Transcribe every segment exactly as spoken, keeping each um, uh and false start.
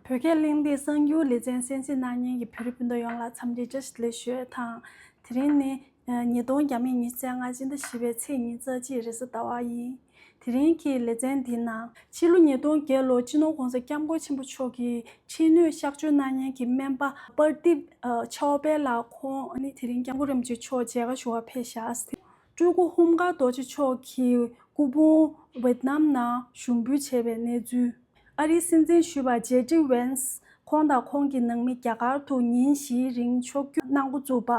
བོད་སྐད་གླེང་སྟེགས་གསར་འགྱུར་ལེ་ཚན་གསན་གཟིགས་གནང་མཁན་གྱི་བོད་རིགས་སྤུན་ཟླ་ཡོངས་ལ་འཚམས་འདྲི་བཀྲ་ཤིས་བདེ་ལེགས་ཞུ་ཡས་དང་། དེ་རིང་ནི་ཉིས་སྟོང་བརྒྱ་མེད་ཉི་ཤུ་རྩ་ལྔ་སྤྱི་ཟླ་བཞི་པའི་ཚེས་ཉི་ཤུ་རྩ་གཅིག་རེས་གཟའ་ཟླ་བ་ཡིན། དེ་རིང་གི་ལེ་ཚན་འདིའི་ནང་ཕྱི་ལོ་ཉིས་སྟོང་བརྒྱད་ལོར་སྤྱི་ནོར་༧གོང་ས་༧སྐྱབས་མགོན་ཆེན་པོ་མཆོག་གིས་ཁྲིད་ནུས་གཤག་བཅོས་གནང་མཁན་གྱི་སྨན་པ་པར་དིབ་ཆའོ་པེ་ལགས། ཁོང་ནི་དེ་རིང་སྐྱབས་མགོན་རིན་པོ་ཆེ་མཆོག་མཇལ་ཁ་ཞུ་བར་ཕེབས་ཤག་སྤྲུལ་སྐུ་ཧུམ་གྷར་རྡོ་རྗེ་མཆོག་གི་སྐུ་ཕུང་ཝེད་ནམ་ནང་ཞུགས་འབུལ་བྱས་པའི་གནས་ཚུལ། ཨ་རིའི་སྲིད་འཛིན་ཞུས་པ་ཇེ་ཌི་ཝེན་སི་ཁོང་དང་ཁོང་གི་ནང་མི་རྒྱ་གར་དུ་ཉིན་བཞིའི་རིང་ཕྱོགས་བསྐྱོད་གནང་འགོ་བཙུགས་པ།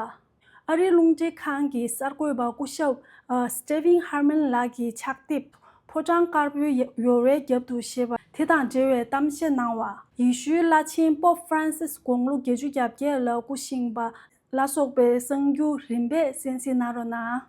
ཨ་རིའི་རླུང་འཕྲིན་ཁང་གི་གསར་འགོད་པ་སྐུ་ཞབས་ཨ་སི་ཊི་ཝིན་ཧར་མན་ལགས་ཀྱི་ཕྱག་དེབ་ཕོ་བྲང་དཀར་པོའི་ཡོལ་བའི་རྒྱབ་ཏུ་ཞེས་པ་དེ་དང་འབྲེལ་བའི་གཏམ་བཤད་གནང་བ། ཡེ་ཤུའི་བླ་ཆེན་པོབ་ཧྥ་རན་སིས་དགུང་ལོ་བརྒྱད་ཅུ་གྱ་བརྒྱད་ལ་སྐུ་གཤེགས་པ་ལ་སོགས་པའི་གསར་འགྱུར་རིམ་པས་གསན་གཟིགས་གནང་རོགས་གནང་།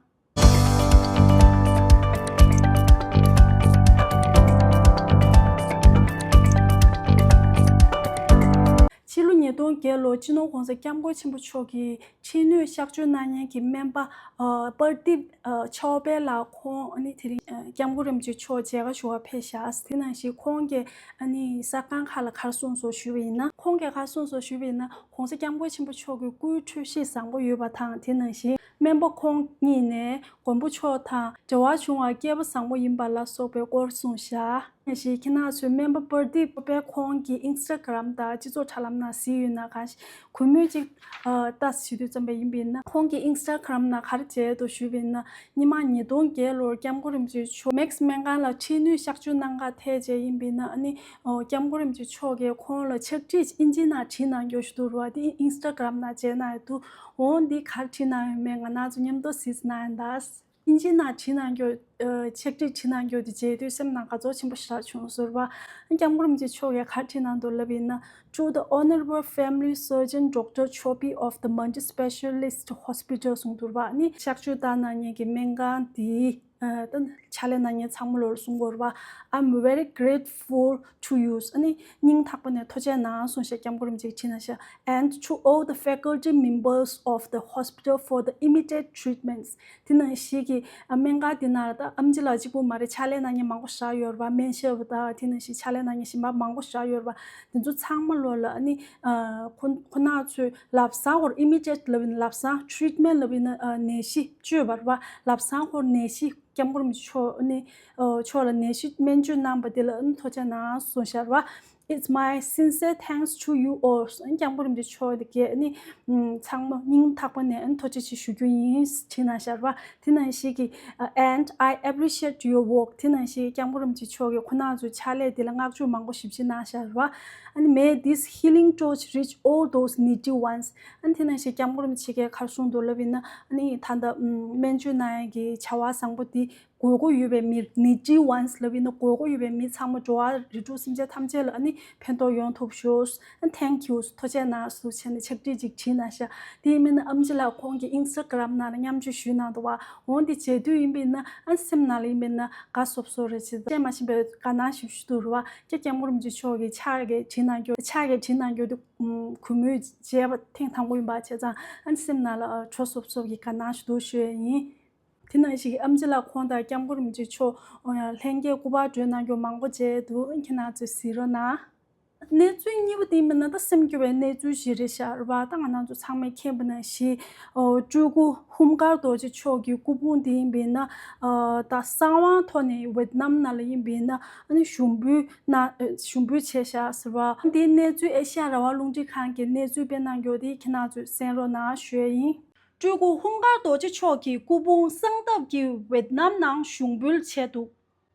ཕྱི་ལོ་ཉིས་སྟོང་བརྒྱད་ལོར་སྤྱི་ནོར་༧གོང་ས་༧སྐྱབས་མགོན་ཆེན་པོ་མཆོག་གིས་ཁྲིད་ནུས་གཤག་བཅོས་གནང་མཁན་གྱི་སྨན་པ་ཨ་པར་དིབ་ཨ་ཆའོ་པེ་ལགས། ཁོང་ནི་དེ་རིང་ཨ་སྐྱབས་མགོན་རིན་པོ་ཆེ་མཆོག་མཇལ་ཁ་ཞུ་བར་ཕེབས་ཤག་དེ་ནང་བཞིན་ཁོང་གིས་ཨ་ནི་གསར་ཁང་ཁག་ལ་ག་རེ་གསུངས་སོང་ཞུས་པ་ཡིན་ན། ཁོང་གིས་ག་རེ་གསུངས་སོང་ཞུས་པ་ཡིན་ན། ༧གོང་ས་༧སྐྱབས་མགོན་ཆེན་པོ་མཆོག་གི་སྐུའི་འཕྲོད་བཞེས་བཟང་པོ་ཡོད་པ་དང་། དེ་ནང་བཞིན་སྨན་པ་ཁོང་གཉིས་ནས་མགོན་པོ་མཆོག་དང་འབྲེལ་བ་བྱུང་བར་སྐལ་པ་བཟང་པོ་ཡིན་པ་ལ་སོགས་པའི་སྐོར་གསུངས་ཤག་ནང་བཞིན་ཁྱེད་རང་ཚོས་སྨན་པ་པར་དིབ་ཆའོ་པེ་ཁོང་གི་ཨིན་སི་ཊ་གྷ་རམ་དང་སྤྱི་ཚོགས་དྲ་ལམ་ནང་གཟིགས་ཡོད་ན། གང་ཞིག་གུས་མོས་ཅིག་ཨ་ལྟ་ཞུ་དུས་ཙམ་པ་ཡིན་པ་ཡིན་ན། ཁོང་གི་ཨིན་སི་ཊ་གྷ་རམ་ནང་ག་རེ་མཇལ་འདུག་ཞུས་པ་ཡིན་ན། སྔོན་མ་ཉིས་སྟོང་བརྒྱད་ལོར་སྐྱབས་མགོན་རིན་པོ་ཆེ་མཆོག་མེག་སི་སྨན་ཁང་ལ་ཁྲིད་ནུས་གཤག་བཅོས་གནང་གར་ཐད་བཅས་ཡིན་པ་ཡིན་ན། ཨ་ནི་ཨོ་སྐྱབས་མགོན་རིན་པོ་ཆེ་མཆོག་གིས་ཁོང་ལ་ཕྱག་བྲིས་ཨིན་ཇི་ནང་བྲིས་གནང་རྒྱུ་ཞིག་འདུག་ར་བ། དེ་ཨིན་སི་ཊ་གྷ་རམ་ནང་མཇལ་གནང་ཡོད་འདུག་འོ་འདི་ག་རེ་བྲིས་གནང་ཡོད་མེད་ང་རང་ཚོ་མཉམ་དུ་གཟིགས་གནང་ཡིན་ད། ཨིན་ཇི་ནང་བྲིས་གནང་རྒྱུ། ཨ་ཕྱག་བྲིས་བྲིས་གནང་རྒྱུ་དེ་མཇལ་དུས་སེམས་ནང་དགའ་ཚོར་ཆེན་པོ་ཞེ་དྲག་བྱུང་ཟེར་བ། སྐྱབས་མགོན་རིན་པོ་ཆེ་མཆོག་གིས་ག་རེ་བྲིས་གནང་འདུག་ལབ་ཡིན་ན། To the Honorable Family Surgeon Doctor Chopi of the Multi Specialist Hospital གསུངས་འདུག་བ། ནི་གཤག་བཅོས་བཏང་གནང་མཁན་གྱི་སྨན་ཁང་དེའི་ཨ་ད་ཕྱག་ལས་གནང་མཁན་ཚང་མ་ལོར་གསུང་གི་ཡོད་རེད་བ། I'm very grateful to you. ཨ་ནི་སྙིང་ཐག་པ་ནས་ཐུགས་རྗེ་གནང་གསུངས་ཤག་སྐྱབས་མགོན་རིན་པོ་ཆེས་བྲིས་གནང་ཤག And to all the faculty members of the hospital for the immediate treatments. དེ་ནང་བཞིན་གྱི་ཨ་སྨན་ཁང་དེ་ནང་ལ་ད་ཨེམ་ཆི་ལགས་གཅིག་པུ་མ་རེད། ཕྱག་ལས་གནང་མཁན་མང་པོ་ཞེ་དྲག་ཡོད་རེད་པ། སྨན་ཞབས་དང་དེ་ནང་བཞིན་ཕྱག་ལས་གནང་མཁན་གཞན་པ་མང་པོ་ཞེ་དྲག་ཡོད་རེད་པ། དེ་ཚོ་ཚང་མ་ལོ་ལ་ཨ་ནི་ཨ་ཁོ་ཁོ་ན་ཚོས་ལམ་སང་ཧོར་ཨི་མི་ཌི་ཡེ་ཊི་ལབ་ཡིན་ན། ལམ་སང་ཊི་རིཊ་མེན་ཊི་ལབ་ཡིན་ན། ཨ་ནད་གཞི་བཅོས་པ་རེད་པ། ལམ་སང་ཧོར་ནད་གཞི་སྐྱབས་མགོན་རིན་པོ་ཆེ་མཆོག་ནི་ཨོ་མཆོག་ལ་ནད་གཞི་སྨན་བཅོས་གནང་བ་དེ་ལ་ཨ་ནི་ཐུགས་རྗེ་གནང་གསུངས་ཤག་རེད་པ། It's my sincere thanks to you all. སྐྱབས་མགོན་རིན་པོ་ཆེ་མཆོག་གིས་ཨ་ནི་ཚང་མ་སྙིང་ཐག་པ་ནས་ཨ་ནི་ཐུགས་རྗེ་ཆེ་ཞུ་རྒྱུ་ཡིན་བྲིས་གནང་ཤག་རེད་པ། དེ་ནང་བཞིན་གྱི་ཨ་And I appreciate your work. དེ་ནང་བཞིན་སྐྱབས་མགོན་རིན་པོ་ཆེ་མཆོག་གིས་ཁོ་ན་ཚོའི་ཕྱག་ལས་དེ་ལ་བསྔགས་བརྗོད་མང་པོ་ཞེ་པོ་ཅིག་གནང་ཤག་རེད་པ། And may this healing torch reach all those needy ones. ཨ་ནི་དེ་ནང་བཞིན་སྐྱབས་མགོན་རིན་པོ་ཆེ་གིས་ག་རེ་གསུངས་འདུག་ལབ་ཡིན་ན། ཨ་ནི་ད་ལྟ་སྨན་བཅོས་གནང་ཡག་གི་བྱ་བ་བཟང་པོ་དེ་དགོས་མཁོ་ཡོད་པའི་མི། needy ones ལབ་ཡིན་ན་དགོས་མཁོ་ཡོད་པའི་མི་ཚང་མ། འགྲོ་བ་རིགས་དྲུག་སེམས་ཅན་ཐམས་ཅད་ལ་ཨ་ནི་ཕན་ཐོགས་ཡོང་ཐུབ་ཤོག་ཨ་ནི་Thank you. ཐུགས་རྗེ་གནང་ཟེར་བྱས་ནས་ཕྱག་བྲིས་ཅིག་བྲིས་གནང་ཤག་དེ་ཡིན་མིན་ན་ཨེམ་ཆི་ལགས་ཁོང་གི་ཨིན་སི་ཊ་གྷ་རམ་ནང་ལ་མཉམ་སྤྱོད་ཞུས་གནང་འདུག་བ། འོ་འདི་མཇལ་དུས་ཡིན་པ་ཡིན་ན་ཨ་ནི་སེམས་ནང་ལ་ཡིན་པ་ཡིན་ན་དགའ་སོབ་སོབ་རེད། ཅི་བཤད་མ་ཤེས་པའི་དགའ་སྣང་ཞེ་པོ་ཅིག་འདུག་རེད་པ། ཀྱེ་སྐྱབས་མགོན་རིན་པོ་ཆེ་མཆོག་གིས་ཕྱག་གིས་བྲིས་གནང་རྒྱུ། ཕྱག་གིས་བྲིས་གནང་རྒྱུ་དེ་གུས་མོས་མཇལ་བ་ཐེངས་དང་པོ་ཡིན་པ་བྱས་ཙང་ཨ་ནི་སེམས་ནང་ལ་ཨ་དྲོ་སོབ་སོབ་ཀྱི་དགའ་སྣང་ཞིག་འདུག་ཞུ་ཡས་ཡིན། དེ་ནང་བཞིན་ཨེམ་ཆི་ལགས་ཁོང་དང་སྐྱབས་མགོན་རིན་པོ་ཆེ་མཆོག་ལྷན་རྒྱས་སྐུ་པར་སྤྲོད་གནང་རྒྱུ་མང་པོ་མཇལ་འདུག་ཁྱེད་རང་ཚོས་གཟིགས་རོགས་གནང་། གནས་ཚུལ་གཉིས་པ་དེ་མིན་ན་ད་སེམས་སྐྱོ་བའི་གནས་ཚུལ་ཞིག་རེད་ཤག་རེད་པ། ད་ང་རང་ཚོ་ཚང་མས་མཁྱེན་པ་ནང་བཞིན་ཨོ་སྤྲུལ་སྐུ་ཧུམ་གར་རྡོ་རྗེ་མཆོག་གི་སྐུ་ཕུང་དེ་ཡིན་པས་ན། ཨ་ད་གསང་བའི་ཐོག་ནས་ཝེད་ནམ་ནང་ལ་ཡིན་པས་ན་ཨ་ནི་ཞུགས་འབུལ་གནང་ཞུགས་འབུལ་བྱས་ཤག་ཟེར་བ། དེའི་གནས་ཚུལ་ཨེ་ཤ་ཡ་རང་དབང་རླུང་འཕྲིན་ཁང་གིས་གནས་ཚུལ་སྤེལ་གནང་རྒྱུ་དེ་ཁྱེད་རང་ཚོས་གསན་རོགས་གནང་ཞུ་ཡས་ཡིན། སྤྲུལ་སྐུ་ཧུམ་གར་རྡོ་རྗེ་མཆོག་གི་སྐུ་ཕུང་གསང་སྟབས་ཀྱིས་ཝེད་ནམ་ནང་ཞུགས་འབུལ་བྱས་འདུག་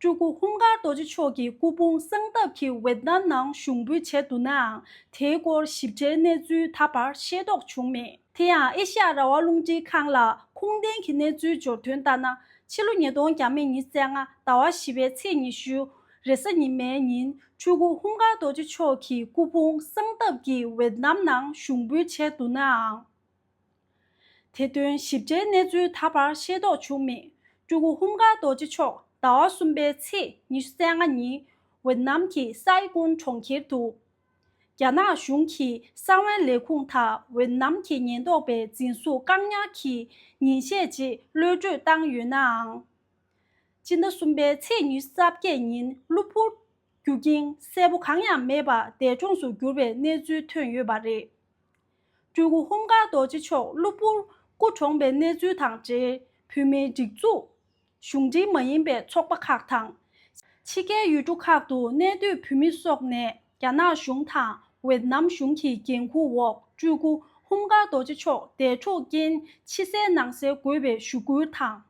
སྤྲུལ་སྐུ་ཧུམ་གར་རྡོ་རྗེ་མཆོག་གི་སྐུ་ཕུང་གསང་སྟབས་ཀྱིས་ཝེད་ནམ་ནང་ཞུགས་འབུལ་བྱས་འདུག་ནའང་། དེའི་སྐོར་ཞིབ་ཕྲའི་གནས་ཚུལ་ད་བར་ཤེས་རྟོགས་བྱུང་མེད། དེ་ཡང་ཨེ་ཤ་ཡ་རང་དབང་རླུང་འཕྲིན་ཁང་ལ་ཁུངས་ལྡན་གྱི་གནས་ཚུལ་འབྱོར་དོན་ལྟར་ན། ཕྱི་ལོ་ཉིས་སྟོང་བརྒྱ་མེད་ཉི་ཤུ་རྩ་ལྔ་ཟླ་བ་བཞི་པའི་ཚེས་ཉི་ཤུ་རེས་གཟའ་ཉི་མའི་ཉིན་སྤྲུལ་སྐུ་ཧུམ་གར་རྡོ་རྗེ་མཆོག་གི་སྐུ་ཕུང་གསང་སྟབས་ཀྱིས་ཝེད་ནམ་ནང་ཞུགས་འབུལ་བྱས་འདུག་ནའང་། དེ་དོན་ཞིབ་ཕྲའི་གནས་ཚུལ་ད་བར་ཤེས་རྟོགས་བྱུང་མེད། སྤྲུལ་སྐུ་ཧུམ་གར་རྡོ་རྗེ་མཆོག་ཟླ་བ་གསུམ་པའི་ཚེས་ཉི་ཤུ་རྩ་ལྔ་ཉིན་ཝེད་ནམ་གྱི་སའི་ཀུན་གྲོང་ཁྱེར་དུ། རྒྱ་ནག་གཞུང་གི་གསང་བའི་ལས་ཁུངས་དང་ཝེད་ནམ་གྱི་ཉེན་རྟོག་པའི་འཛིན་བཟུང་བཀག་ཉར་གྱི་ཉིན་ཤས་རྗེས་གློད་གྲོལ་བཏང་ཡོད་ནའང་། སྤྱི་ཟླ་གསུམ་པའི་ཚེས་ཉི་ཤུ་རྩ་བརྒྱད་ཉིན་གློ་བུར་ རྒྱུ་རྐྱེན་གསལ་པོ་གང་ཡང་མེད་པར་འདས་གྲོངས་སུ་གྱུར་པའི་གནས་ཚུལ་ཐོན་ཡོད་པ་རེད། སྤྲུལ་སྐུ་ཧཱུྃ་ཀར་རྡོ་རྗེ་མཆོག་གློ་བུར་སྐུ་གྲོངས་པའི་གནས་ཚུལ་དང་འབྲེལ། བོད་མིའི་སྒྲིག་འཛུགས། གཞུང་འབྲེལ་མ་ཡིན་པའི་ཚོགས་པ་ཁག་དང་། ཕྱི་རྒྱལ་ཡུལ་གྲུ་ཁག་ཏུ་གནས་སྡོད་བོད་མི་སོགས་ནས། རྒྱ་ནག་གཞུང་དང་ཝེད་ནམ་གཞུང་གི་འགན་འཁུར་འོག་སྤྲུལ་སྐུ་ཧཱུྃ་ཀར་རྡོ་རྗེ་མཆོག་འདས་གྲོངས་རྐྱེན་ཕྱི་གསལ་ནང་གསལ་དགོས་པའི་ཞུ་སྐུལ་དང་།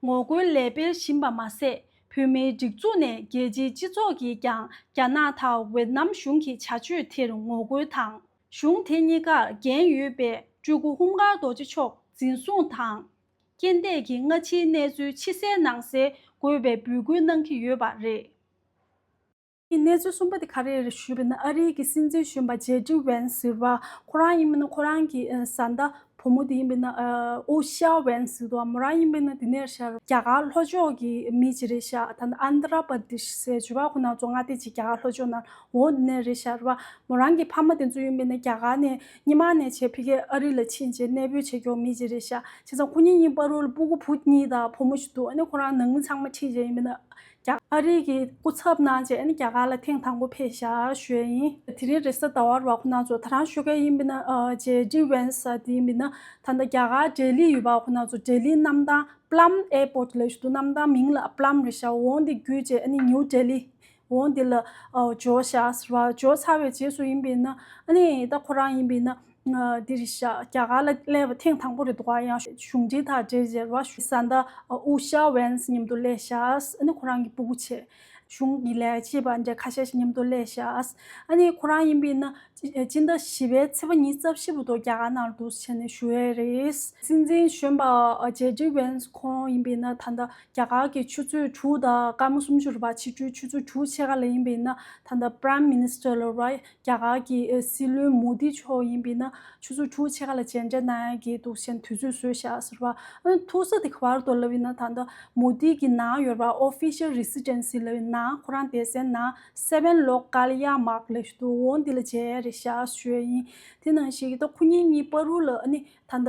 ངོ་རྒོལ་ལས་སྤེལ་བཞིན་པ་མ་ཟད། བོད་མིའི་སྒྲིག་འཛུགས་ནས་རྒྱལ་སྤྱིའི་སྤྱི་ཚོགས་ཀྱིས་ཀྱང་རྒྱ་ནག་དང་ཝེད་ནམ་གཞུང་གི་བྱ་སྤྱོད་དེར་ངོ་རྒོལ་དང་། གཞུང་དེ་གཉིས་ཀར་འགན་ཡོད་པའི་སྤྲུལ་སྐུ་ཧཱུྃ་ཀར་རྡོ་རྗེ་མཆོག་འཛིན་བཟུང་དང་། རྐྱེན་འདས་ཀྱི་སྔ་ཕྱིའི་གནས་ཚུལ་ཕྱི་གསལ་ནང་གསལ་དགོས་པའི་འབོད་སྐུལ་གནང་གི་ཡོད་པ་རེད། གནས་ཚུལ་གསུམ་པ་དེ་ག་རེ་རེད་ཞུས་པ་ན། ཨ་རིའི་གི་སྲིད་འཛིན་གཞོན་པ་ཇེ་ཌི་ཝན་སི་ཟེར་བ། ཁོ་རང་ཡིན་པ་ན་ཁོ་རང་གི་ཨ་བཟའ་ཟླ་བུ་མོ་དེ་ཡིན་པ་ན་ཨ་ཨུ་ཤ་ཝན་སི་ཟེར་བ། མོ་རང་ཡིན་པ་ན་དེ་ནས་ཤར་རྒྱ་གར་ལྷོ་ཕྱོགས་ཀྱི་མི་ཅིག་རེད་ཤག་ད་ནི་ཨན་དྷྲ་པར་དེཤ་ཟེར་བ། ཁོ་རང་ཚོ་མངའ་སྡེ་ཅིག་རྒྱ་གར་ལྷོ་ཕྱོགས་ནང་འོ་དེ་ནས་རེད་ཤག་རེད་བ། མོ་རང་གི་ཕ་མ་དེ་ཚོ་ཡིན་པ་ན་རྒྱ་གར་ནས་སྔོན་མ་ནས་བྱས་ཕ་གིར་ཨ་རི་ལ་ཕྱིན་བྱས་གནས་སྤོས་བྱེད་མཁན་མི་ཅིག་རེད་ཤག་བྱས་ཙང་ཁོ་གཉིས་གཉིས་བར་དུ་ལ་སྤུ་གུ་བུ་གཉིས་དང་བུ་མོ་ཞིག་འདུག་ཨ་ནི་ཁོ་རང་ནང་མི་ཚང་མ་ཁྲིད་བྱས་ཡིན་པ་ན། རྒྱ་ཨ་རི་གི་སྐུ་ཚབ་གནང་བྱས་ཨ་ནི་རྒྱ་གར་ལ་ཐེངས་དང་པོ་ཕེབས་ཤག་ཞུ་ཡ་ཡིན། དེ་རིང་རེས་གཟའ་ཟླ་བ་རེད་བ། ཁོ་རང་ཚོ་ད་རང་ཞོགས་ཀས་ཡིན་པ་ན་ཨ་ཇེ་ཌི་ཝན་སི་ཟེར་དེ་ཡིན་པ་ན་ད་ལྟ་རྒྱ་གར་ལྡི་ལི་ཡོད་པ། ཁོ་རང་ཚོ་ལྡི་ལི་གནམ་ཐང་པླམ་ཨེར་པོར་ཊི་ལབ་ཞིག་འདུག་གནམ་ཐང་མིང་ལ་པླམ་རེད་ཤག་འོང་དེ་བརྒྱུད་བྱས་ཨ་ནི་ནིའུ་ལྡི་ལི་འོང་དེ་ལ་ཨ་འབྱོར་ཤག་ཟེར་བ། འབྱོར་ཚར་བའི་རྗེས་སུ་ཡིན་པ་ཡིན་ན་ཨ་ནི་ད་ཁོ་རང་ཡིན་པ་ཡིན་ན། ཨ་འདི་རེད་ཤག་རྒྱ་གར་ལ་སླེབས་པ་ཐེངས་དང་པོ་རེད་འདུག་ག་ཡང་གཞུང་འབྲེལ་དང་འབྲེལ་བྱས་རེད་བ། བཟའ་ཟླ་ཨུ་ཤ་ཝན་སི་མཉམ་དུ་སླེབས་ཤག་ཨ་ནི་ཁོ་རང་གི་སྤུ་གུ་བྱས། གཞུང་གི་ལས་བྱེད་པ་འདྲ་ཁ་ཤས་ཤིག་མཉམ་དུ་སླེབས་ཤག་ཨ་ནི་ཁོ་རང་ཡིན་པ་ཡིན་ན་སྤྱི་ཟླ་བཞི་པའི་ཚེས་པ་ཉི་ཤུ་རྩ་བཞི་བར་དུ་རྒྱ་གར་ནང་ལ་འདུག་སེ་བྱས་ནས་བཞུགས་ཡས་རེད། སྲིད་འཛིན་གཞོན་པ་ཇེ་ཌི་ཝན་སི་ཁོང་ཡིན་པ་ཡིན་ན་ད་ལྟ་རྒྱ་གར་གྱི་ཆུ་ཚོད་དྲུག་དང་སྐར་མ་སུམ་ཅུ་རེད་བ། ཕྱི་དྲོའི་ཆུ་ཚོད་དྲུག་ཕྱེད་ཀ་ལ་ཡིན་པ་ཡིན་ན་ད་ལྟ་པྲའིམ་མི་ནི་སི་ཊར་ལ་རེད་བ། རྒྱ་གར་གྱི་ཨ་སྲིད་བློན་མོ་དི་མཆོག་ཡིན་པ་ཡིན་ན་ཆུ་ཚོད་དྲུག་ཕྱེད་ཀ་ལ་མཇལ་འཕྲད་གནང་ཡག་གི་འདུག་སེ་དུས་ཚོད་བཟོས་བཞག་ཟེར་བ། ཨ་ཐུག་ས་དེ་ག་པར་འདུག་ལབ་ཡིན་ན་ད་ལྟ་མོ་དི་གི་ནང་ཡོད་རེད་བ། ཨོ་ཕི་ཤལ་རི་སི་ཌེན་སི་ལབ་ཡིན་ནང་ཁོ་རང་བསྡད་སའི་ནང་སེ་ཝན་ལོག་ཀ་ལི་ཡ་མཱག་ལབ་ཞིག་འདུག་འོ་འདི་ལ་མཇལ་ཡག་རེད་བཞག་ཞུ་ཡག་ཡིན། དེ་ནང་བཞིན་གྱི་ད་ཁོ་གཉིས་གཉིས་བར་དུ་ལ་ཨ་ནི་ད་ལྟ་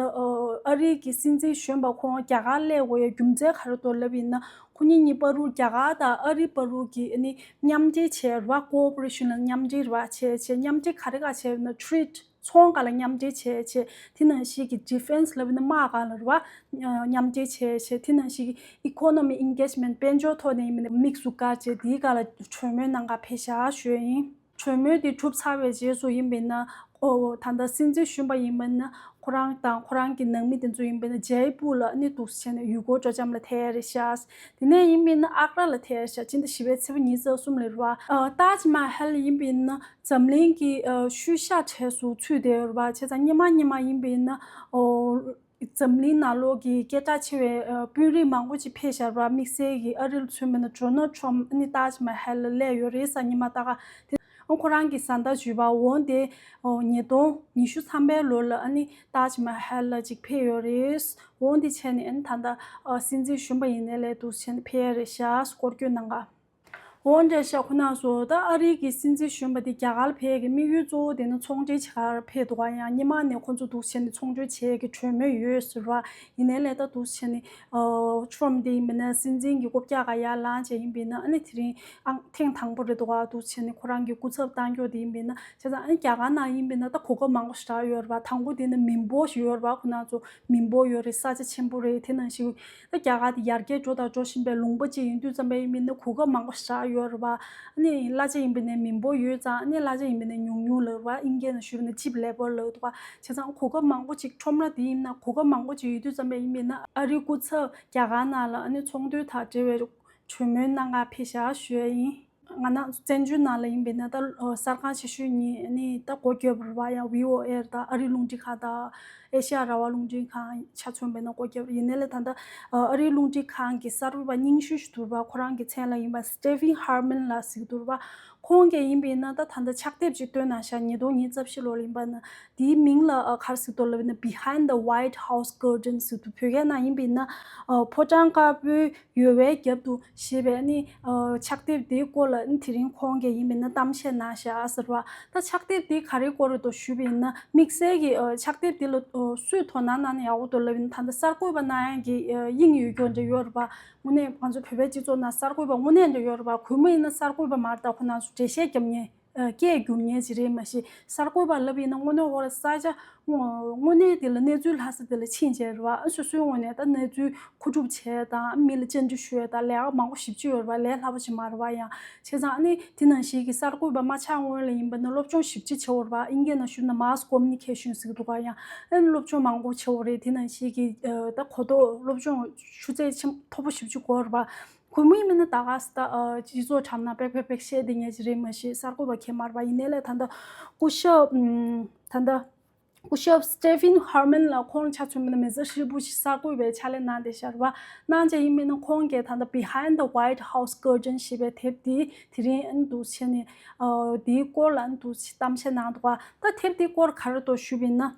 ཨ་རིའི་གི་སྲིད་འཛིན་གཞོན་པ་ཁོང་རྒྱ་གར་སླེབས་དགོས་ཡག་རྒྱུ་མཚན་ག་རེ་འདུག་ལབ་ཡིན་ན། ཁོ་གཉིས་གཉིས་བར་དུ་རྒྱ་གར་དང་ཨ་རི་བར་དུ་གི་ཨ་ནི་མཉམ་འབྲེལ་བྱས་རེད་བ། ཀོ་ཨོ་པ་རེ་ཤན་ལ་མཉམ་འབྲེལ་རེད་བ། བྱས་བྱས་མཉམ་འབྲེལ་ག་རེ་ག་བྱས་ཡོད་ན་ཊེ་རེ་ཌི་ཚོང་སྒང་ལ་མཉམ་འབྲེལ་བྱས་བྱས། དེ་ནང་བཞིན་གྱི་ཌི་ཕེན་སི་ལབ་ཡིན་ན་དམག་སྒང་ལ་རེད་བ། མཉམ་འབྲེལ་བྱས་བྱས། དེ་ནང་བཞིན་གྱི་ཨི་ཀོ་ནོ་མི་ཨེན་གེཇ་མེན་ཊི་དཔལ་འབྱོར་ཐོག་ནས་ཡིན་མིན་ན་དམིགས་སུ་བཀར་བྱས་དེའི་སྒང་ལ་གྲོས་མོལ་གནང་ག་ཕེབས་ཤག་ཞུ་ཡག་ཡིན། གྲོས་མོལ་དེ་གྲུབ་ཚར་བའི་རྗེས་སུ་ཡིན་པ་ཡིན་ན། ཨོ་ད་ལྟ་སྲིད་འཛིན་གཞོན་པ་ཡིན་པ་ཡིན་ན་ཁོ་རང་དང་ཁོ་རང་གི་ནང་མི་དེ་ཚོ་ཡིན་པ་ཡིན་ན་ཇེ་པུར་ལ་ཨ་ནི་འདུག་སེ་བྱས་ནས་ཡུལ་སྐོར་སྤྲོ་འཆམ་ལ་ཐད་ཡག་རེད་ཤག་དེ་ནས་ཡིན་པ་ཡིན་ན་ཨག་ར་ལ་ཐད་ཡག་རེད་ཤག་སྤྱི་ཟླ་བཞི་པའི་ཚེས་པ་ཉི་ཤུ་རྩ་གསུམ་ལ་རེད་བ། ཨ་ཏཱཇ་མ་ཧལ་ཡིན་པ་ཡིན་ན་འཛམ་གླིང་གི་ཨ་ཤུལ་བཞག་གྲས་སུ་ཚུད་བསྡད་ཡོད་རེད་བ། བྱས་ཙང་སྔོན་མ་སྔོན་མ་ཡིན་པ་ཡིན་ན་ཨོ། འཛམ་གླིང་ནང་ལོགས་ཀྱི་སྐད་གྲགས་ཆེ་བའི་ཨ་དཔོན་རིགས་མང་པོ་ཅིག་ཕེབས་བཞག་རེད་བ། དམིགས་བསལ་གྱི་ཨ་རི་ལ་མཚོན་པ་ན་ཌོ་ནལ་ཌི་ཊརམ་ཕི་ཨ་ནི་ཏཱཇ་མ་ཧལ་ལ་སླེབས་ཡོད་རེད་ཟེར་སྔོན་མ་ད་ག་དེ། ཨ་ཁོ་རང་གི་བཟའ་ཟླ་ཅིག་ཡོད་པ། འོ་དེ་ཨོ་ཉིས་སྟོང་ཉི་ཤུ་ཐམ་པའི་ལོ་ལ་ཨ་ནི་ཏཱཇ་མ་ཧལ་ལ་ཅིག་ཕེབས་ཡོད་རེད། འོ་དེ་བྱས་ནས་ཨ་ནི་ད་ལྟ་ཨ་སྲིད་འཛིན་གཞོན་པ་ཡིན་ནའི་ལས་འདུག་བྱས་ནས་ཕེབས་ཡག་རེད་ཤག་སྐོར་སྐྱོད་གནང་ག་འོ་འདྲ་ཤག་ཁོ་རང་ཚོ་ད་ཨ་རིའི་གི་སྲིད་འཛིན་གཞོན་པ་དེ་རྒྱ་གར་ལ་ཕེབས་ཡག་གི་དམིགས་ཡུལ་གཙོ་བོ་དེ་ནི་ཚོང་འབྲེལ་བྱེད་གར་ཕེབས་འདུག་ག་ཡང་སྔོན་མ་ནས་ཁོ་ཚོ་འདུག་བྱས་ནས་ཚོང་འབྲེལ་བྱེད་ཡག་གི་གྲོས་མོལ་ཡོད་ཟེར་བ། ཡིན་ནའི་ལས་ད་འདུག་བྱས་ནས་ཨ་ཊརམ་ཕི་དེ་ཡིན་པ་ན་སྲིད་འཛིན་གྱི་རྐུབ་བཀྱག་ག་ཡར་ལངས་བྱས་ཡིན་པ་ན་ཨ་ནི་དེ་རིང་ཨང་ཐེངས་དང་པོ་རེད་འདུག་ག་འདུག་བྱས་ནས་ཁོ་རང་གི་སྐུ་ཚབ་བཏང་རྒྱུ་དེ་ཡིན་པ་ན། བྱས་ཙང་ཨ་ནི་རྒྱ་གར་ནང་ཡིན་པ་ན་ད་གོ་སྐབས་མང་པོ་ཞེ་དྲག་ཡོད་རེད་བ། དང་པོ་དེ་ནི་མི་འབོར་ཞིག་ཡོད་རེད་བ། ཁོ་རང་ཚོ་མི་འབོར་ཡོད་རེད། ས་ཆ་ཆེན་པོ་རེད། དེ་ནང་བཞིན། ད་རྒྱ་གར་དེ་ཡར་རྒྱས་འགྲོ་དང་འགྲོ་བཞིན་པའི་ལུང་པ་ཅིག་ཡིན་དུས་ཙམ་པ་ཡིན་མིན་ན་གོ་སྐབས་མང་པོ་ཞེ་དྲག་ཡོད་རེད་བ། ཨ་ནི་གླ་ཆ་ཡིན་པ་ནས་མི་འབོར་ཡོད་ཙང་ཨ་ནི་གླ་ཆ་ཡིན་པ་ནས་ཉུང་ཉུང་ལབ་རེད་བ། ཨིན་སྐད་ནང་ཞུས་པ་ན་ཅིབ་ལེ་བར་ལབ་འདུག་བ། བྱས་ཙང་གོ་སྐབས་མང་པོ་ཅིག་ཁྲོམ་ར་དེ་ཡིན་ན་གོ་སྐབས་མང་པོ་ཅིག་ཡོད་དུས་ཙམ་པ་ཡིན་མིན་ན་ཨ་རིའི་སྐུ་ཚབ་རྒྱ་གར་ནང་ལ་ཨ་ནི་ཚོང་དོན་དང་འབྲེལ་བའི་གྲོས་མོལ་གནང་ག་ཕེབས་ཤག་ཞུ་ཡ་ཡིན། ང་ནང་བཙན་བྱོལ་ནང་ལ་ཡིན་པས་ན་ད་ཨ་གསར་ཁང་ཆེ་ཤོས་གཉིས་ནི་ད་སྒོ་བརྒྱབ་རེད་བ། ཡང་བྷི་ཨོ་ཨེ་དང་ཨ་རི་རླུང་འཕྲིན་ཁང་དང་ཨེ་ཤ་ཡ་རང་དབང་རླུང་འཕྲིན་ཁང་ཆ་མཚོན་པས་ན་སྒོ་བརྒྱབ་རེད། ཡིན་ནའི་ལས་ད་ལྟ་ཨ་རིའི་རླུང་འཕྲིན་ཁང་གི་གསར་འགོད་པ་རྙིང་ཤོས་ཤིག་འདུག་རེད་བ། ཁོ་རང་གི་མཚན་ལ་ཡིན་པ་སི་ཊི་ཕན་ཧར་མན་ལགས་ཟེར་གྱི་འདུག་རེད་བ། ཁོང་གིས་ཡིན་པས་ན་ད་ད་ལྟ་ཕྱག་དེབ་ཅིག་བཏོན་གནང་ཤག་ཉིས་སྟོང་ཉི་ཤུ་རྩ་བཞི་ལོ་ལ་ཡིན་པ་ན་དེའི་མིང་ལ་ཨ་ག་རེ་ཟེར་འདུག་ལབ་ན་Behind the White House Curtain ཟེར་འདུག་བོད་སྐད་ནང་ཡིན་པས་ན་ཨ་ཕོ་བྲང་དཀར་པོའི་ཡོལ་བའི་རྒྱབ་ཏུ་ཞེས་པའི་ནི་ཨ་ཕྱག་དེབ་དེའི་སྐོར་ལ་ནི་དེ་རིང་ཁོང་གིས་ཡིན་པས་ན་གཏམ་བཤད་གནང་ཤག་ཟེར་བ། ད་ཕྱག་དེབ་དེ་ག་རེའི་སྐོར་རེད་འདུག་ཞུས་པས་ན་དམིགས་བསལ་གྱི་ཨ་ཕྱག་དེབ་དེ་ལ་ཨ་སུས་དོ་སྣང་གནང་ན་ཡག་པོ་འདུག་ལབ་ཡིན་ན་ད་ལྟ་གསར་འགོད་པ་གནང་ཡག་གི་ཨ་དབྱིངས་ཡོད་རྒྱུ་འདྲ་ཡོད་རེད་པ། དངོས་གནས་ང་ཚོ་བོད་པའི་སྤྱི་ཚོགས་ནང་གསར་འགོད་པ་དངོས་གནས་འདྲ་ཡོད་རེད་པ། གུས་མོ་ཡིན་ན་གསར་འགོད་པ་མ་རེད། ད་ཁོ་རང་ཚོ་འགྲེལ་བཤད་རྒྱབ་མཁན། ཨ། སྐད་སྒྱུར་མཁན་ཅིག་རེད། མ་གཞི་གསར་འགོད་པ་ལབ་ཡིན་ན་དངོས་གནས་ཧོར་ས་ཆ་དངོས་གནས་དེ་ལ་གནས་ཚུལ་ལྷག་ས་དེ་ལ་ཕྱིན་བྱས་རེད་པ། ཨ། སོ་སོའི་ངོས་ནས་ད་གནས་ཚུལ་མཁོ་སྒྲུབ་བྱས་དང་མི་ལ་བཅར་འདྲི་ཞུ་ཡས་དང་ལས་ཀ་མང་པོ་ཞེ་པོ་ཅིག་ཡོད་རེད་པ། ལས་སླ་པོ་ཅིག་མ་རེད་པ། ཡང་བྱས་ཙང་ཨ་ནི་དེ་ནང་བཞིན་གྱི་གསར་འགོད་པ་མ་ཆགས་སྔོན་ལ་ཡིན་པ་ན་སློབ་སྦྱོང་ཞེ་པོ་ཅིག་བྱེད་དགོས་རེད་པ། དབྱིན་སྐད་ནང་ཞུས་ན་mass communication ཟེར་གྱི་འདུག་ག། ཡང་ཨ་ནི་སློབ་སྦྱོང་མང་པོ་བྱེད་དགོས་རེད། དེ་ནང་བཞིན་གྱི་ཨ། ད་གོ་རྟོགས་སློབ་སྦྱོང་ཆུ་ཚད་ཆེན་མཐོ་པོ་ཞེ་པོ་ཅིག་དགོས་རེད་པ། གུས་མོ་ཡིན་མིན་ན་ད་ག་ས་ད། ཨ། སྤྱི་ཚོགས་དྲ་ནང་པེག་པེག་པེག་བཤད་བསྡད་མཁན་ཅིག་རེད། མ་གཞི་གསར་འགོད་པ་གང་ཡང་མ་རེད་པ། ཡིན་ནའི་ལས་ད་ལྟ་སྐུ་ཞབས། ཨམ། ད་ལྟ་སྐུ་ཞབས་Stephen Harmon ལགས་ཁོང་ཆ་མཚོན་པ་ན་མི་ཚེ་ཧྲིལ་པོ་ཞིག་གསར་འགོད་པའི་ཕྱག་ལས་གནང་བསྡད་ཤག་རེད་པ། གནང་བྱས་ཡིན་མིན་ན་ཁོང་གིས་ད་ལྟ་Behind the White House Curtain ཞེས་པའི་དེབ་དེ་དེ་རིང་ཨ་ནི་འདུག་བྱས་ནས། ཨ། དེའི་སྐོར་ལ་ཨ་ནི་འདུག་བྱས་གཏམ་བཤད་གནང་འདུག་པ། ད་དེབ་དེའི་སྐོར་ག་རེ་འདུག་ཞུས་པ་ཡིན་ན།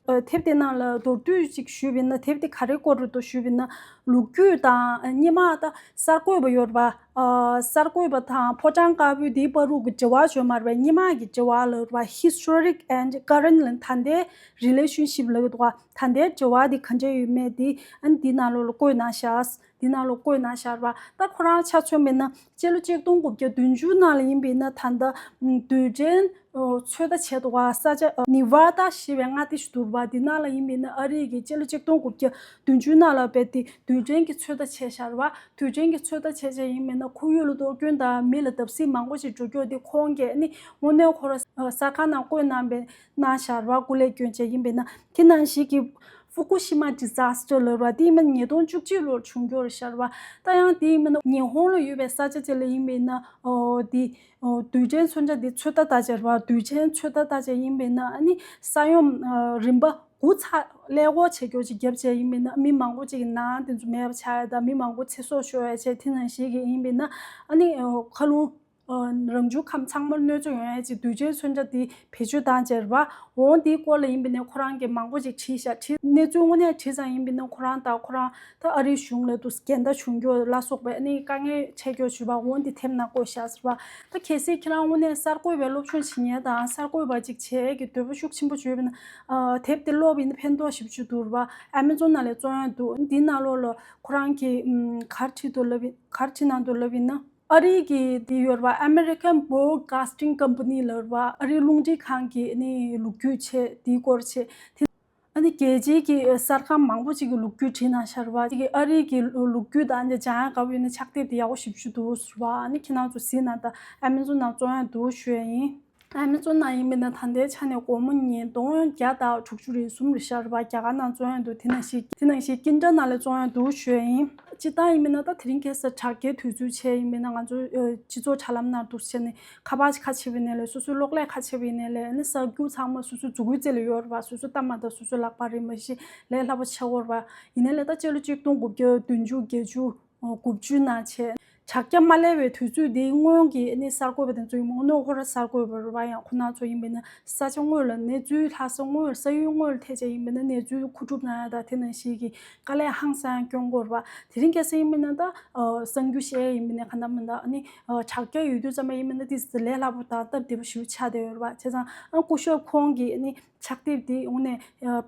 ཨ། དེབ་དེ་ནང་ལ་མདོར་བསྡུས་ཅིག་ཞུས་པ་ཡིན་ན། དེབ་དེ་ག་རེའི་སྐོར་རེད་འདུག་ཞུས་པ་ཡིན་ན། ལོ་རྒྱུས་དང་། ཨ། སྔོན་མ་ད་གསར་འགོད་པ་ཡོད་རེད་པ། ཨ། གསར་འགོད་པ་དང་ཕོ་བྲང་དཀར་པོའི་དེའི་བར་དུ་གི་འབྲེལ་བ་ཡོད་མ་རེད་པ། སྔོན་མ་གི་འབྲེལ་བ་ལབ་རེད་པ། Historic and current ལབ་ད་ལྟའི་relationship ལབ་ཀྱི་འདུག་ག། ད་ལྟའི་འབྲེལ་བ་དེ་ག་འདྲ་ཡོད་མེད་དེ་ཨ་ནི་འདི་ནང་ལོགས་ལ་བཀོད་གནང་ཤག། འདི་ནང་ལོགས་བཀོད་གནང་ཤག་རེད་པ། ད་ཁོ་རང་ཆ་མཚོན་པ་ཡིན་ན་སྤྱི་ལོ་ཆིག་སྟོང་དགུ་བརྒྱ་བདུན་ཅུ་ནང་ལ་ཡིན་པ་ཡིན་ན་ད་ལྟ་རྡུལ་ཕྲན་ཚོད་ལྟ་བྱས་འདུག་ག། ས་ཆ་Nevada ཞེས་པའི་མངའ་སྡེ་ཞིག་འདུག་རེད་པ། འདི་ནང་ལ་ཡིན་པ་ཡིན་ན་ཨ་རི་གི་སྤྱི་ལོ་ཆིག་སྟོང་དགུ་བརྒྱ་བདུན་ཅུ་ནང་ལ་རྦད་དེ་རྡུལ་ཕྲན་གྱི་ཚོད་ལྟ་བྱས་ཤག་རེད་པ། རྡུལ་ཕྲན་གྱི་ཚོད་ལྟ་བྱས་བྱས་ཡིན་པ་ཡིན་ན་ཁོར་ཡུག་ལ་གཏོར་སྐྱོན་དང་མི་ལ་བརྡབ་གསིག་མང་པོ་ཞིག་འགྲོ་རྒྱུ་དེ་ཁོང་གིས་ཨ་ནི་དངོས་གནས་ཁོ་རང་གསར་ཁང་ནང་བཀོད་གནང་བའི་གནང་ཤག་རེད་པ། སྐུ་ལས་བསྐྱོན་བྱས་ཡིན་པ་ཡིན་ན། དེ་ནང་བཞིན་གྱི་Fukushima disaster ལབ་རེད་པ། དེ་ཡིན་པ་ཉིས་སྟོང་བཅུ་གཅིག་ལོར་བྱུང་རྒྱུ་རེད་ཤག་རེད་པ། ད་ཡང་དེ་ཡིན་པ་ན་ཉི་ཧོང་ལ་ཡོད་པའི་ས་ཆ་དེ་ལ་ཡིན་པ་ཡིན་ན། ཨོ། དེ། ཨོ། རྡུལ་ཕྲན་མཚོན་ཆ་དེ་ཚོད་ལྟ་བརྟག་དཔྱད་རེད་པ། རྡུལ་ཕྲན་ཚོད་ལྟ་བརྟག་དཔྱད་ཡིན་པ་ཡིན་ན་ཨ་ནི་ས་ཡོམ། ཨ། རིམ་པ་དགུ་ཚར་ཀླད་ཀོར་བྱེད་རྒྱུ་ཅིག་བརྒྱབ་བྱས་ཡིན་པ་ཡིན་ན་མི་མང་པོ་ཅིག་གི་ནང་དེ་ཚོ་མེད་པ་ཆགས་ཡ་དང་མི་མང་པོ་ཚེ་སྲོག་ཤོར་ཡ་བྱས། དེ་ནང་བཞིན་གྱི་ཡིན་པ་ཡིན་ན་ཨ་ནི། ཨོ། མཁའ་རླུང་། ཨ། རང་བྱུང་ཁམས་ཚང་མར་གནོད་འཚེ་ཡོང་ཡ་ཅིག་རྡུལ་ཕྲན་མཚོན་ཆ་དེ་བེད་སྤྱོད་བཏང་བྱས་རེད་པ། འོ་དེའི་སྐོར་ལ་ཡིན་པ་ཡིན་ན་ཁོ་རང་གིས་མང་པོ་ཅིག་བྲིས་ཤག། བྲིས། གནས་ཚུལ་དངོས་གནས་བྲིས་ཙང་ཡིན་པ་ཡིན་ན་ཁོ་རང་དང་ཁོ་རང་ད་ཨ་རིའི་གཞུང་ལ་དུ་འགལ་ཟླ་བྱུང་རྒྱུ་ལ་སོགས་པའི་ཨ་ནི་དཀའ་ངལ་འཕྲད་རྒྱུ་བྱུང་བ་འོ་འདི་དེབ་ནང་བཀོད་ཤག་ཟེར་བ། ད་གལ་སྲིད་ཁྱེད་རང་དངོས་གནས་གསར་འགོད་པའི་སློབ་སྦྱོང་བྱེད་མཁན་དང་གསར་འགོད་པ་ཅིག་བྱེད་ཀྱི་འདོད་པ་ཤུགས་ཆེན་པོ་ཅིག་ཡོད་པ་ཡིན་ན། ཨ། དེབ་དེ་ཀློག་པ་ཡིན་ན་ཕན་ཐོགས་ཞེ་པོ་ཅིག་འདུག་རེད་པ། Amazon ནང་ལ་བཙོང་ཡ་འདུག། འདི་ནང་ལོགས་ལ་ཁོ་རང་གིས། ཨམ། ག་རེ་བྲིས་འདུག་ལབ་ཡིན། ག་རེ་བྲིས་གནང་འདུག་ལབ་ཡིན་ན། ཨ་རི་གི་དེ་ཡོད་རེད་པ། American Broadcasting Company ལབ་རེད་པ། ཨ་རིའི་རླུང་འཕྲིན་ཁང་གི་ནི་ལོ་རྒྱུས་བྱས། དེའི་སྐོར་བྱས། དེ་ཨ་ནི་རྒྱལ་སྤྱིའི་གི་གསར་ཁང་མང་པོ་ཅིག་གི་ལོ་རྒྱུས་བྲིས་གནང་ཤག་རེད་པ། ཅིག་གི་ཨ་རི་གི་ལོ་རྒྱུས་དང་དེ་སྦྱང་ཡ་དགའ་པོ་ཡོད་ན་ཕྱག་དེབ་དེ་ཡག་པོ་ཞེ་པོ་ཅིག་འདུག་ཟེར་བ། ཨ་ནི་ཁྱེད་རང་ཚོ་གཟིགས་གནང་དང་། Amazon ནང་བཙོང་ཡ་འདུག་ཞུ་ཡ་ཡིན། Amazon ནང་ཡིན་པ་ཡིན་ན་ད་ལྟའི་ཆ་ནས་སྒོར་མོ་ཉིས་སྟོང་བརྒྱ་དང་དྲུག་ཅུ་རེ་གསུམ་རེད་ཤག་རེད་པ། རྒྱ་གར་ནང་བཙོང་ཡ་འདུག། དེ་ནང་བཞིན་དེ་ནང་བཞིན་Kindle ནང་ལ་བཙོང་ཡ་འདུག་ཞུ་ཡ་ཡིན། སྤྱིར་བཏང་ཡིན་པ་ཡིན་ན་ད་དེ་རིང་ཁ་སང་དྲ་རྒྱའི་དུས་ཚོད་བྱས་ཡིན་པ་ཡིན་ན་ང་ཚོ་སྤྱི་ཚོགས་དྲ་ལམ་ནང་འདུག་བྱས་ནས་ཁ་པར་ཁ་ཕྱེ་བ་ཡིན་ནའི་ལས། སོ་སོའི་གློག་ཀླད་ཁ་ཕྱེ་བ་ཡིན་ནའི་ལས། ཨ་ནི་གསར་འགྱུར་ཚང་མ་སོ་སོའི་མཛུབ་གུའི་རྩེ་ལ་ཡོད་རེད་པ། སོ་སོའི་ལྟ་མ་ད་སོ་སོའི་ལག་པ་རེད། མ་གཞི་ལས་སླ་པོ་ཆགས་ཡོད་རེད་པ། ཡིན་ནའི་ལས་ད་སྤྱི་ལོ་ཆིག་སྟོང་དགུ་བརྒྱ་བདུན་ཅུ་བརྒྱད་ཅུ། དགུ་བཅུ་ནང་བྱས། དྲ་རྒྱ་མ་སླེབས་པའི་དུས་ཚོད་དེའི་སྔོན་གྱི་ནི་གསར་འགོད་པ་དེ་ཚོ་ཡིན་མོ་ནོ་ཧོ་ར་གསར་འགོད་པ་རེད་པ། ཡང་ཁོ་ན་ཚོ་ཡིན་པ་ཡིན་ན་ས་ཆ་དངོས་ལ་གནས་ཚུལ་ལྷག་ས་དངོས། ས་ཡུལ་དངོས་ལ་ཐད་བྱས་ཡིན་པ་ཡིན་ན་གནས་ཚུལ་མཁོ་སྒྲུབ་གནང་ཡ་དང་དེ་ནང་བཞིན་གྱི་དཀའ་ལས་ཧང་སང་སྐྱོན་དགོས་རེད་པ། དེ་རིང་ཁ་སང་ཡིན་པ་ཡིན་ན་ད་གསར་འགྱུར་བཤད་ཡ་ཡིན་པ་ཡིན་ན་ག་འདྲ་མི་འདྲ། ཨ་ནི་དྲ་རྒྱ་ཡོད་དུས་ཙམ་པ་ཡིན་པ་ཡིན་ན་དེ་ལས་སླ་པོ་དང་སྟབས་བདེ་པོ་ཞེ་པོ་ཆགས་བསྡད་ཡོད་རེད་པ། བྱས་ཙང་ཨ་སྐུ་ཞབས་ཁོང་གིས་ནི། ཕྱག་དེབ་འདི་དངོས་གནས་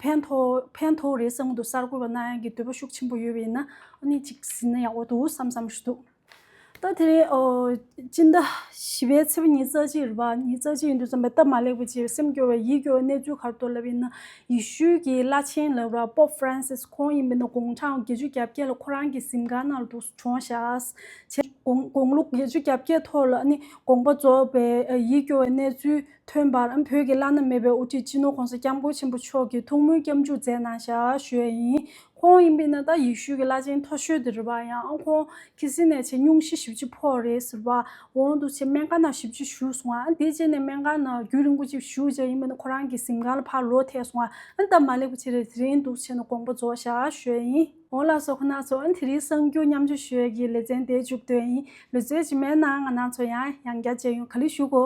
ཕན་ཐོགས་ཕན་ཐོགས་རེད་བསམ་གྱི་འདུག། གསར་འགོད་པ་གནང་ཡག་གི་འདོད་པ་ཤུགས་ཆེན་པོ་ཡོད་པ་ཡིན་ན་ཨ་ནི་ཅིག་གཟིགས་ན་ཡག་པོ་འདུག་བསམ་བསམ་ཞིག་འདུག། ད་དེ་རིང་ཨོ་སྤྱི་ཟླ་བཞི་པའི་ཚེས་པ་ཉི་ཤུ་རྩ་གཅིག་རེད་པ། ཉི་ཤུ་རྩ་གཅིག་ཡིན་དུས་ཙམ་པའི་སྟབས་མ་ལེགས་པ་ཅིག་སེམས་སྐྱོ་བའི་ཡིད་སྐྱོ་བའི་གནས་ཚུལ་ག་རེ་འདུག་ལབ་ཡིན་ན། ཡེ་ཤུའི་གི་བླ་ཆེན་ལབ་ར་Pope Francis ཁོང་ཡིན་པ་ཡིན་ན་དགུང་གྲངས་བརྒྱད་ཅུ་གྱ་བརྒྱད་ལ་ཁོ་རང་གི་གཟིམ་ཁང་ནང་ལ་འདུག་གྲོངས་ཤག། བྱས་དགུང་དགུང་ལོ་བརྒྱད་ཅུ་གྱ་བརྒྱད་ཐོག་ལ་ཨ་ནི་དགོངས་པ་རྫོགས་པའི་ཡིད་སྐྱོ་བའི་གནས་ཚུལ། ཐོན་པར་བོད་ཀྱི་བླ་ན་མེད་པའི་དབུ་ཁྲིད་སྤྱི་ནོར་༸གོང་ས་༸སྐྱབས་མགོན་ཆེན་པོ་མཆོག་གིས་ཐུགས་སྨོན་སྐྱབས་འཇུག་མཛད་གནང་བཞག་ཞུ་ཡ་ཡིན། ཁོང་ཡིན་པས་ན་ད་ཡེ་ཤུ་གི་བླ་ཆེན་མཐོ་ཤོས་དེ་རེད་པ། ཡང་ཁོང་ཁྱི་སེར་ནས་བྱས་སྙུང་གཞི་ཞེ་པོ་ཅིག་ཕོག་རེད་ཟེར་བ། འོང་དུ་བྱས་སྨན་ཁང་ནང་ཞེ་པོ་ཅིག་བཞུགས་སོང་ཨ། དེ་རྗེས་ནས་སྨན་ཁང་ནང་རྒྱུན་རིང་པོ་ཅིག་བཞུགས་རྗེས་ཡིན་པས་ན་ཁོ་རང་གི་གཟིམ་ཁང་ལ་ཕར་ལོག་ཐལ་སོང་ཨ། ཨ་ད་མ་ལེགས་པ་ཅིག་རེད། དེ་རིང་འདུག་བྱས་ན་དགོངས་པ་རྫོགས་བཞག་ཞུ་ཡ་ཡིན། འོང་ལགས་སོ། ཁོ་ན་ཚོ་ཨ་དེ་རིང་གསར་འགྱུར་མཉམ་སྤྱོད་ཞུ་ཡ་གི་ལེ་ཚན་དེ་མཇུག་བསྡུ་ཡ་ཡིན། ལེ་ཚན་རྗེས་མའི་ནང་ང་རང་ཚོ་ཡང་ཡང་བསྐྱར་མཇལ་ཡོང་། ག་ལེར་བཞུགས་གོ།